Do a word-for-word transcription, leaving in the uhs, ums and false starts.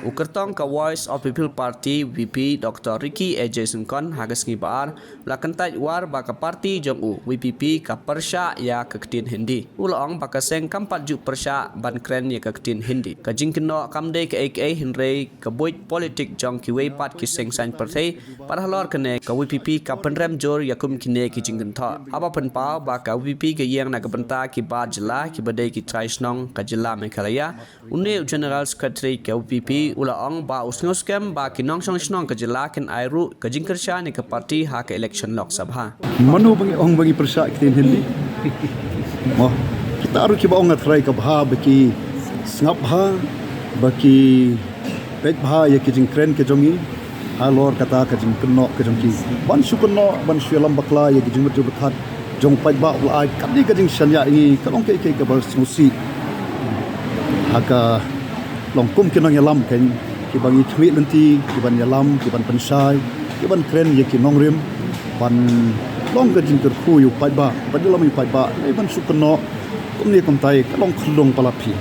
U kyrtong ka Voice of People Party, V P, Doctor Ricky A J Syngkon, ha ka sngi Ba-ar, u la kyntait war ba ka party jong u, V P P, ka pyrshah ïa ka ktien Hindi. U la ong ba ka seng kam pat ju pyrshah ban kren ïa ka ktien Hindi. Ka jingkynnoh kam dei kaei kaei, hynrei ka buit politik jong kiwei pat ki seng saiñ pyrthei, bad halor kane ka V P P ka pynrem jur ïa kum kine ki jingkynthoh. Haba pynpaw ba ka V P P ka ïeng na ka bynta ki bar jylla kiba dei ki trai shnong ka jylla Meghalaya, une u General Secretary ka V P P P u la ong ba u sngewskhem ba ki nongshong shnong ka jylla kin ai ruh ka jingkyrshan ïa ka party ha ka election Lok Sabha. Mano ba ngi ong ba ngi pyrshah ktien Hindi? Mo, kita ruh kiba ong ha trai ka bha ba ki sngap bha, ba ki peit bha ïa ki jingkren ka jong ngi halor kata ka jingkynnoh ka jong ki. Ban shu kynnoh, ban shu ïalam bakla ïa ki jingmut jingpyrkhat jong u paidbah, u la ai kane ka jingshaniah ïa ngi, ka long kaei kaei kaba sngewsih. Ha ka long kum ki nongïalam kein, kiba ngi khmih lynti, kiban ïalam, kiban pynshai, kiban kren ïa ki nongrim, ban long ka jingkyrkhu ïa u paidbah, ban ïalam ïa u paidbah, eh, ban shu kynnoh kumne kumtai, ka long khyllung palat phi.